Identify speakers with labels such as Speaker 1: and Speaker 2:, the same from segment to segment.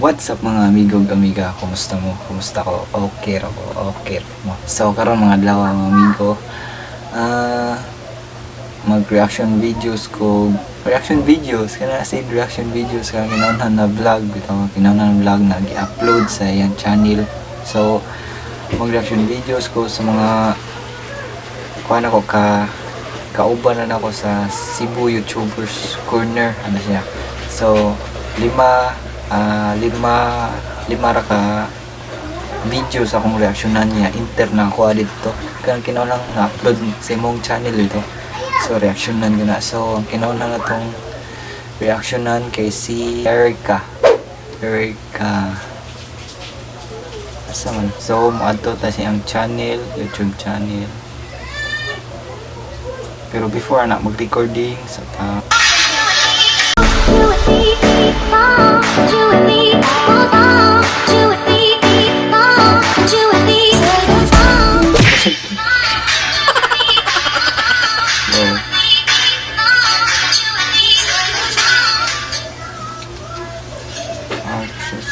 Speaker 1: What's up, mga amigo ug amiga? Kumusta mo? Kumusta ko? Okay ra ko. Okay ra mo. So karon mga adlaw, mga amigo, mag-reaction videos ko. Reaction videos kana sa reaction videos ka kinahanglan na vlog bitaw, kinahanglan vlog na gi-upload sa iyang channel. So mag-reaction videos ko sa mga kuan ako ka kauban na nako sa Cebu YouTubers Corner ano siya. So lima lima lima ra ka video sa akong reaksyonan niya inter na ako dito kanang kinahanglan na-upload sa imong channel ito. So reaksyonan ko na. So ang kinahanglan na tong reaksyonan kay si Erica. Erica asa man? So moadto ta sa iyang channel, YouTube channel. Pero before na mag-recording sa ta.
Speaker 2: You and me, oh, you and me, oh, you and me, oh, you and me, oh.
Speaker 1: Oh.
Speaker 2: You and me,
Speaker 1: Access.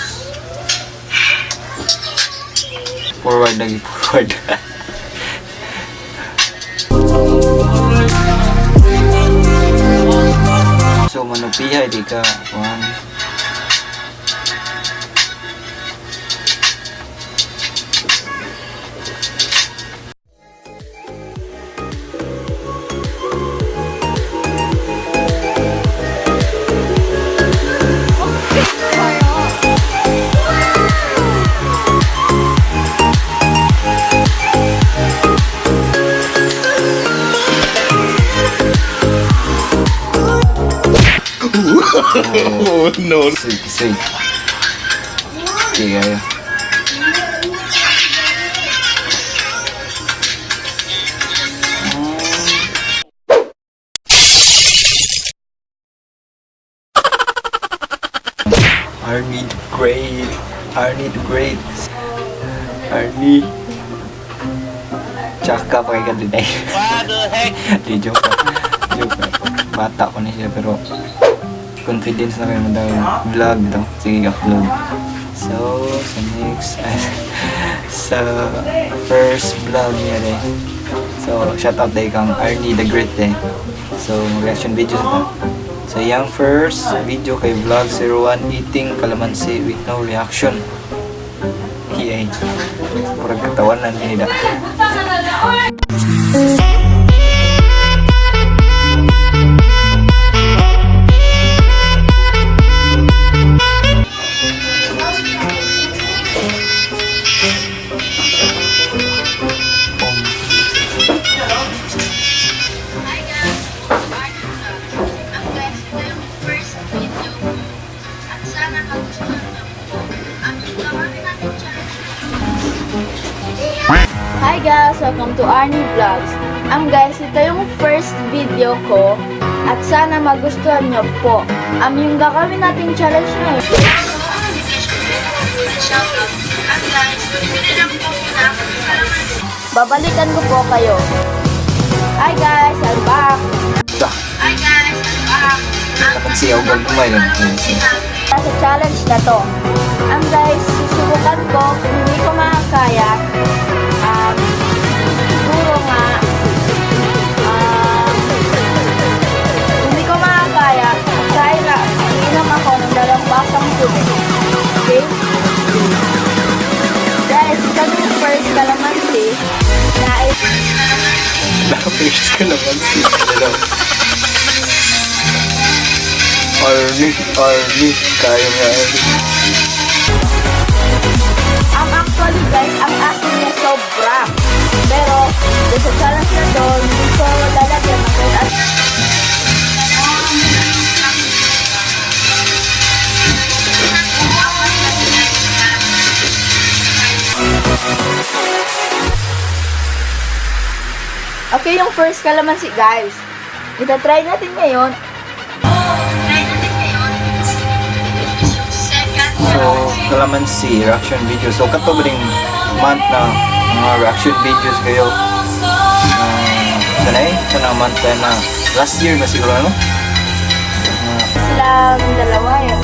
Speaker 1: Forward lagi, forward. So manupihay di ka one.
Speaker 3: Oh no.
Speaker 1: Sweet, sweet. Okay, kayo. Arnie the Great. Arnie the Great. Arnie. Tsaka pa kay kanina.
Speaker 3: What the heck?
Speaker 1: Di, joke lang. Joke lang. Bata ko na siya pero confidence na kayo daw vlog daw. Sige, upload. So, sa next, sa first vlog niya rin. So, shout out day kang Arnie the Great eh. So, reaction videos na. So, yung first video kay Vlog 01 eating calamansi with no reaction. Yay. Murag katawanan nila.
Speaker 2: Hi guys, Arnie Vlogs. Ang guys, ito yung first video ko. At sana magustuhan niyo po. Ang gagawin natin challenge.
Speaker 4: Hi guys! Welcome to Arnie Vlogs. Guys, ito yung first video ko at sana magustuhan nyo po. Yung gagawin nating challenge ngayon,
Speaker 2: Shoutout. At guys, bibili lang po muna ako ng kalamansi.
Speaker 4: Babalikan ko po kayo. Hi guys! I'm back!
Speaker 1: Dah,
Speaker 2: Hi guys, I'm back. Ang
Speaker 1: Kalamansi, ako gagmay lang.
Speaker 4: Sa challenge na to. Guys, susubukan ko kung hindi ko makakaya. Siguro nga, kung hindi ko makakaya, kaya na, inom ako ng 2 basang tubig. Okay? Guys, ito yung first kalamansi na
Speaker 1: First kalamansi. Hello. Arnie, Arnie, kaya mo yan, Arnie.
Speaker 4: Actually guys, ang asin niya sobra. Pero, doon sa challenge na to, hindi ko lalagyan ng kahit ano. Okay, yung first kalamansi guys. Ita-try natin ngayon.
Speaker 2: Try natin ngayon is yung second
Speaker 1: So, kalamansi, reaction video. So, kato ba rin month na mga reaction videos kayo? Sanay? Sana month na last year ba siguro, ano?
Speaker 4: Silang dalawa eh.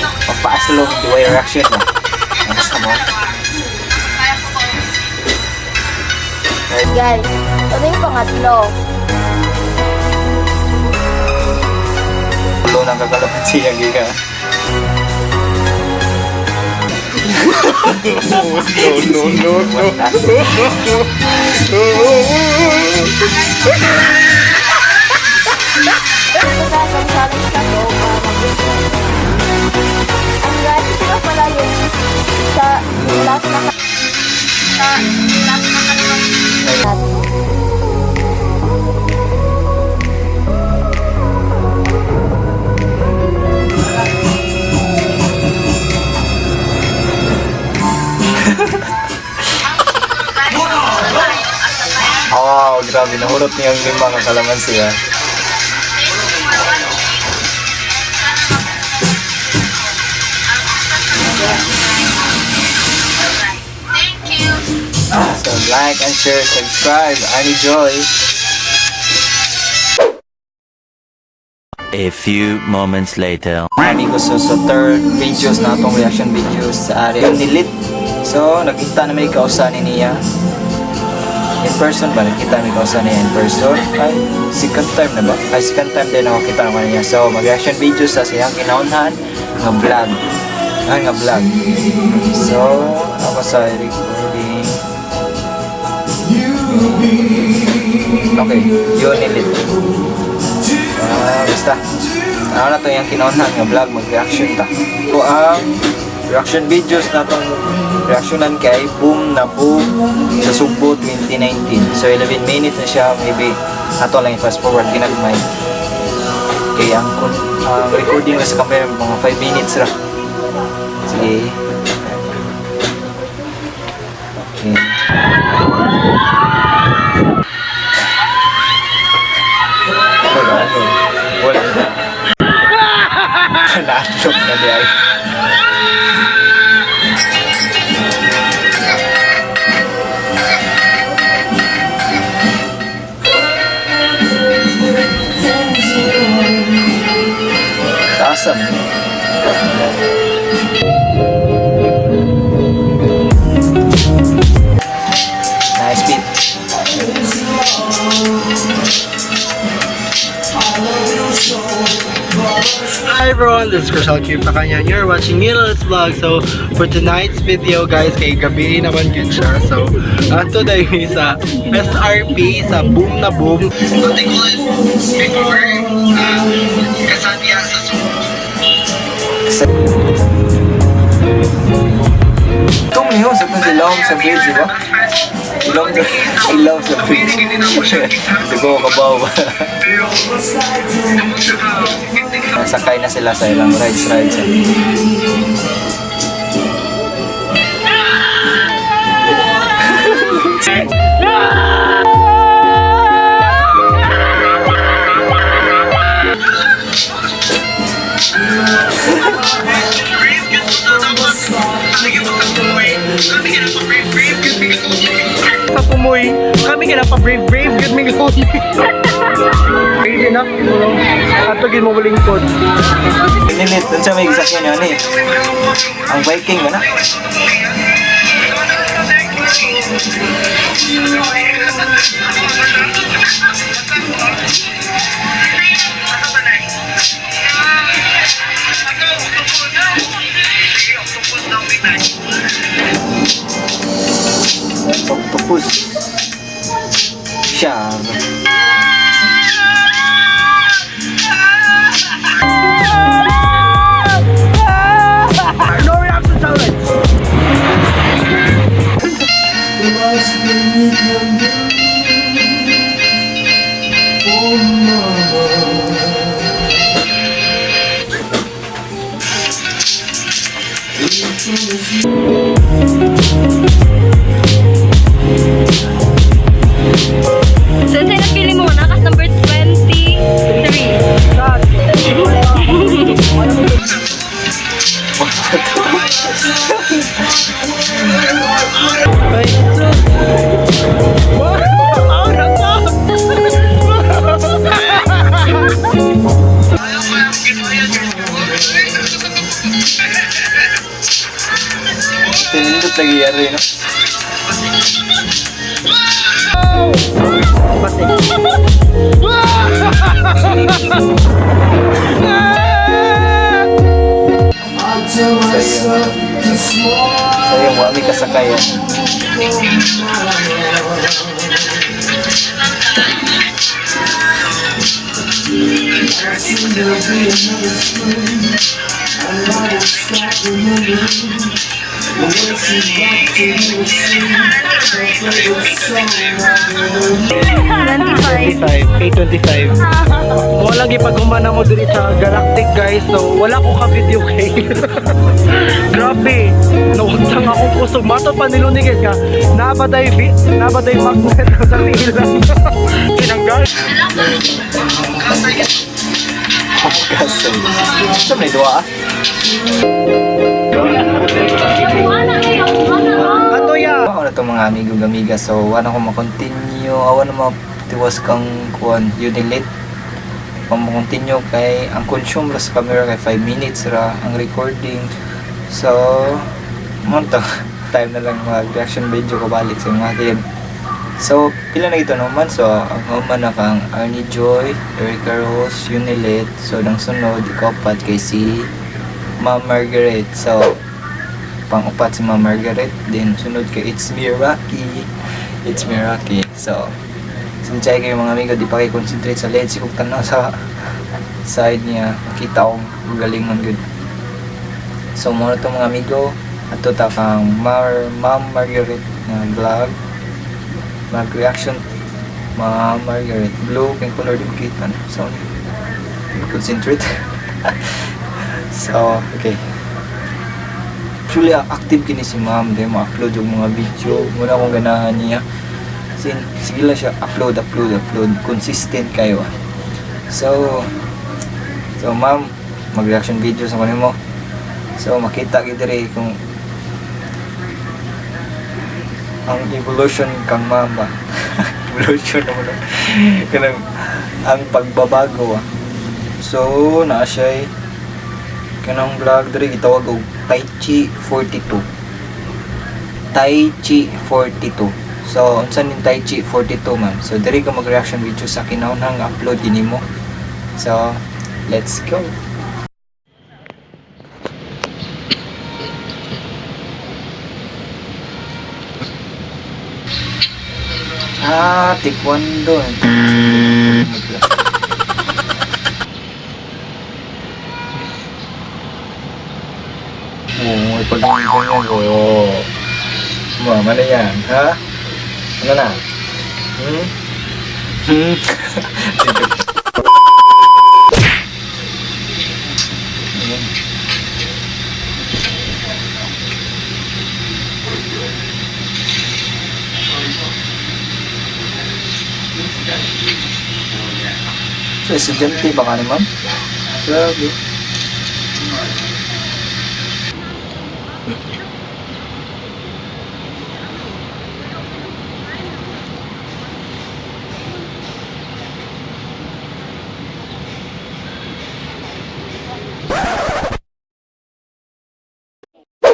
Speaker 1: Magpaaslong duay reaction na. Ano sa mo?
Speaker 4: Guys, ito yung pangatlo.
Speaker 1: Tulo ng kakalamansi ang giga. No, no, no, no.
Speaker 4: Ito guys, ang challenge na to para magustuhan nyo. Ang guys, ito na pala yung sa last na natin.
Speaker 1: Wow, grabe. Nahurot niya ang lima ng kalamansi ah. So like and share, subscribe. Arnie Joy.
Speaker 3: A few moments later.
Speaker 1: Ani ko so, third videos na atong reaction videos sa ari nilit. So nakita na may kausa ni niya. In person ba? Nakita may kausa niya in person? Ay, second time na ba? Ay, second time din ako kita naman niya. So, mag-reaction videos sa siyang kinaunhan nga vlog. Ay, nga vlog. So, ako sa recording. Okay, yun nilit. Ah, basta. Ano na to yung kinaunhan nga vlog, mag-reaction ta. So, ang reaction videos na tong reactionan kay Boom na Boom sa Sugbo 2019. So, 11 minutes na siya, maybe ato lang i-fast forward ginagmay. Kay ang recording na sa camera mga 5 minutes ra. Sige. Okay. Wala, ano? Wala. Natlog na di ay. Awesome. Nice beat.
Speaker 5: Hi everyone, this is Crystal Q Pakanya and you're watching Let's Vlog. So, for tonight's video guys, kay gabi naman yun siya. So, ato dahil sa SRP, sa Boom na Boom. So, they call it before, Kasabihan sa Subo.
Speaker 1: Itong niyo sa itong ilong sa bridge, di ba? Ilong sa, ilong sa bridge. Sigo, kabaw. Sakay na sila sa ilang rides, rides.
Speaker 5: Sa Pumoy, kami kina pa brave brave gud mi gud. Brave enough siguro. Ato gid mo lingkod.
Speaker 1: Pinilit, dun sa may gisakyan yun eh. Ang Viking ba na? Octopus. Siya.
Speaker 5: No reaction challenge.
Speaker 6: Sensei, napili mo na kas number 23.
Speaker 1: Tinindot lagi yari, no? Sayang, wami kasakayan.
Speaker 5: Five, 8:25. Mo lang gipaghuman mo diri sa Galactic, guys. So wala ko ka video kay. Grabe. Nawagtang akong kusog. Mato pa niluni guys nga. Nabaday nabaday magnet sa pila. Tinanggal.
Speaker 1: Kasay. Sa may duwa, ah?
Speaker 5: Ato ya.
Speaker 1: Ako na itong mga amigo gamiga, so wala ko makontinue, awa na matiwas kang kuan unilate pang makontinue kay ang consume ra sa camera kay 5 minutes ra ang recording. So mo to, time na lang mag reaction video ko balik sa mga kid. So pila na ito naman, so ang human na kang Arnie Joy, Erica Rose, Unilit. So nang sunod ikapat kay si Ma'am Margaret. So pang-upat si Ma'am Margaret, then sunod kay It's Me Rocky. It's Me Rocky. So, sinchay kayo mga amigo, di pa kayo concentrate sa lens kung tanaw sa side niya, makita akong galingon good. So, muna to mga amigo, ato ta kang Ma'am Margaret na vlog, mag-reaction Ma'am Margaret. Blue, kay color di makita, no? So, concentrate. So, okay. Actually, active kini si ma'am. Dahil ma-upload yung mga video. Muna akong ganahan niya. Sin, sige lang siya, upload, upload, upload. Consistent kayo, ah. So, so ma'am, mag-reaction video sa kunin mo. So, makita kita rin kung ang evolution kang ma'am ba. Evolution naman, no? Kanang, ang pagbabago, ah. So, naa siya'y kanang vlog diri gitawag og Tai Chi 42. Tai Chi 42. So, unsa ning Tai Chi 42, ma'am? So, diri ka mag-reaction video sa kinaunang upload dinhi mo. So, let's go. Ah, taekwondo. Oo, pag ganyan ko. Mama na yan, ha? Ano na? Hmm? Hmm? Ayan. So, estudyante ba ka ni ma'am? Grabe.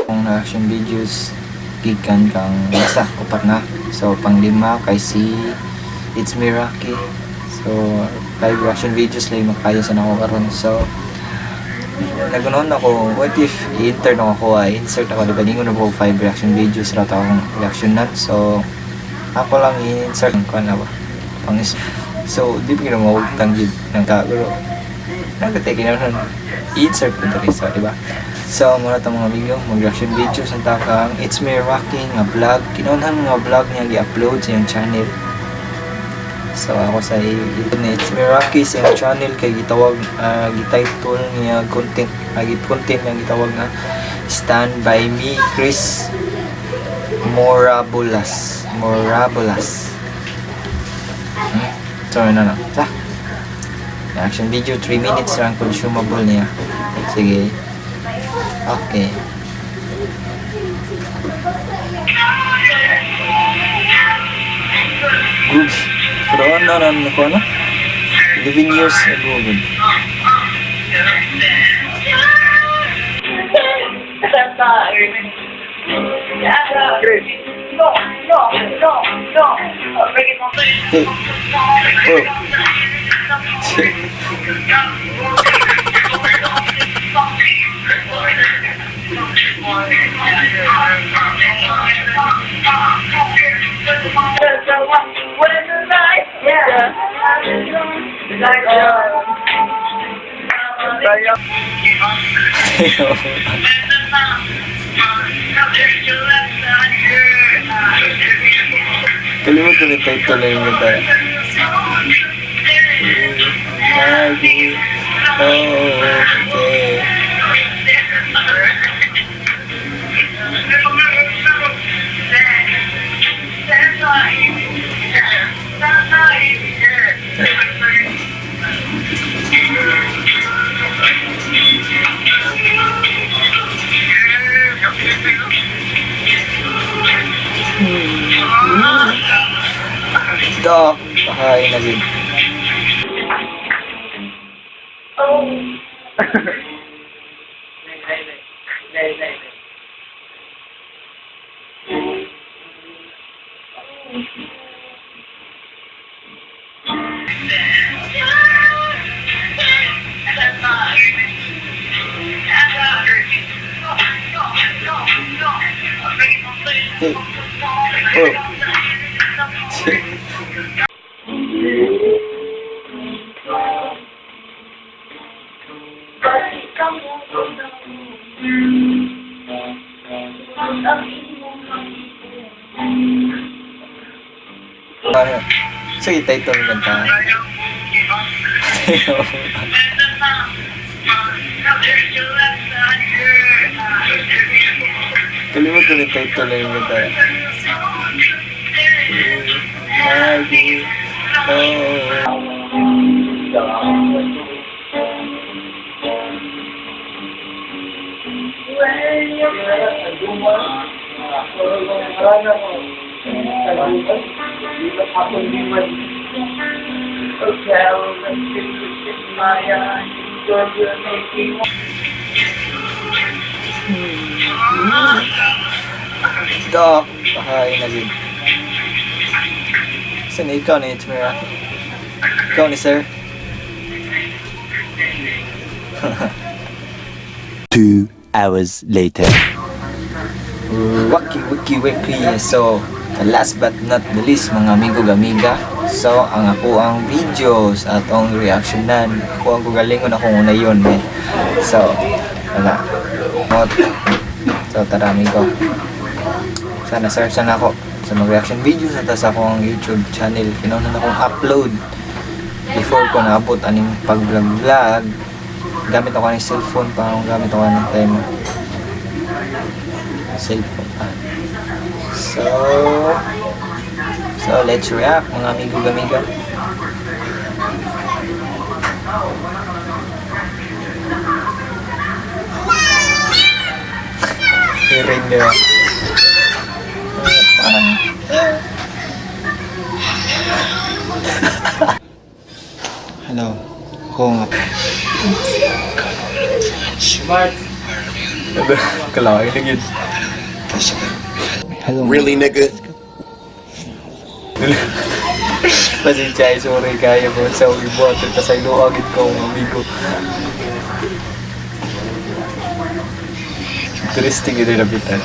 Speaker 1: Kung reaction videos gikan kang basta upat na. So panglima kay si It's Me Rocky. So five reaction videos lang makaya sa nako karon. So nagunoon ako, what if i-intern ako, ah, insert ako, diba, ningon na po 5 reaction videos ra ta akong reaction na. So ako lang i-insert ko na ba pang so di pa gina mawagtang gid ng kaguro nagtatake na nun i-insert ko diri, so di ba? So muna ta mga amigo, mag-reaction videos ang takang It's Me Rocky nga vlog, kinunhan nga vlog niya gi-upload sa iyang channel. So ako sa ni It's Me Rocky sa iyang channel kay gitawag, gititle niya content, content niya gitawag nga Stand By Me Chris Morabulas. Morabulas. Sorry na na. Sa. Reaction video 3 minutes lang consumable niya. Sige. Okay. Good. Pero ano na na ko ano? 11 years ago. Good. Hey. Oh. Kalimut ko na yung title na yung ganda. Lagi. Oh, okay. Dok, baka na din. Hey. Oh. Ano? Sige, title ng kanta. Kalimut ko na yung title na yung kanta. Lagi. Oh. Dok, baka na din. Saan ikaw ni Itmira? Ikaw ni sir?
Speaker 3: 2 hours later.
Speaker 1: Waki wiki wiki. So, last but not the least, mga amigo gamiga. So, ang ako ang videos at ang reactionan. Ako ang gugalingon akong una yun, man. So, wala. Mot. So, tara amigo. Sana search na ako sa mga reaction videos at sa akong YouTube channel. Kinaunan akong upload before ko naabot aning pag-vlog-vlog. Gamit ako ng cellphone pa akong gamit ako ng time cellphone pa. So, let's react, mga amigo gamiga. Hearing nila. Hello. Ako nga. Kalahin na yun. Hello.
Speaker 7: Really, nigga?
Speaker 1: Pasensya, ay sorry kaya mo sa ibuhat at sa iluagit ko ang amigo. Interesting yun yung lapitan.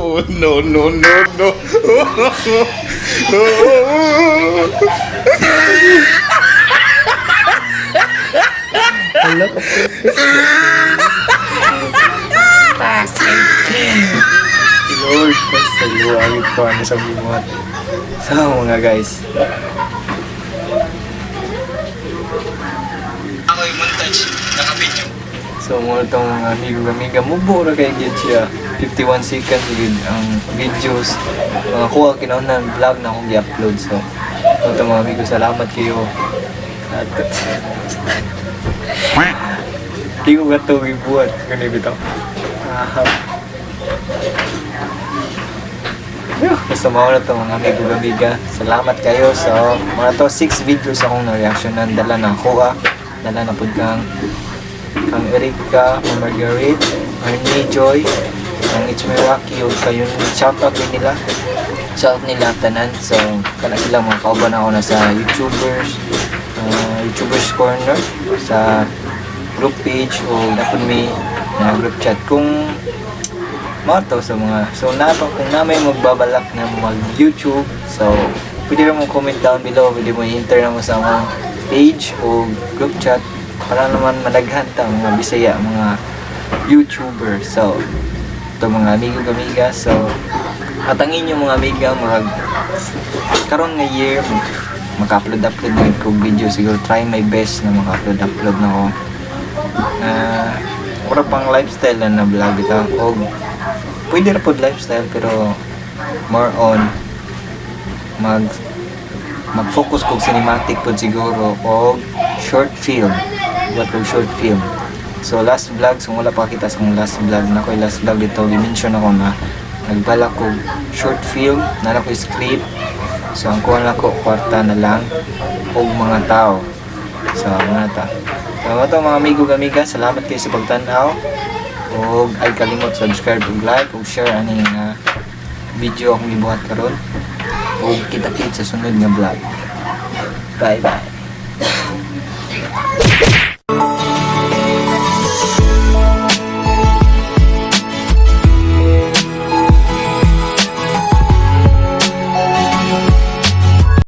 Speaker 7: Oh, no, no, no, no.
Speaker 1: Lord, basta iluagit ko ano sa ibuhat. So mga guys.
Speaker 5: Ako yung montage, naka-video.
Speaker 1: So mga itong mga amigo amiga mo ra kay gyud siya. 51 seconds gyud ang videos. Mga kuha kinahanglan vlog na akong gi-upload. So mga itong mga amigo, salamat kayo. At di ko gato gibuhat kani bitaw. Ah. Basta mao na to mga amigo amiga. Salamat kayo. So, mga to 6 videos akong na-reactionan. Dala na ako ah. Dala na pud kang Kang Erika, Ma'am Margaret, Arnie Joy, ang It's My Rocky, ug kayon, shout out din nila. Shout out nila tanan. So, kana sila mga kauban ako na sa YouTubers, YouTubers Corner, sa group page o napon may na group chat kung mga to sa mga, so na kung na may magbabalak na mag YouTube, so pwede mo comment down below, pwede mo i-enter na mo sa among page o group chat para naman madaghan ta mga Bisaya mga YouTuber. So ito, mga amigo, amiga, so atangin yung mga amiga, murag karon nga year maka-upload upload na ko video siguro. Try my best na maka-upload upload na ko na mura pang lifestyle na na vlog ito o pwede ra pod lifestyle, pero more on mag-focus kog cinematic pod siguro o short film, what kog short film. So last vlog, so wala pa kita sa akong last vlog na ko, last vlog dito gi-mention ako na nagbalak kog short film na ko script. So ang kuha na ko, kwarta na lang og mga tao. So mga ta, so mga to, mga amigo, amiga, salamat kayo sa pagtan-aw ug ay kalimot subscribe ug like ug share ani nga video akong gibuhat karon ug kita-kits sa sunod nga vlog. Bye bye.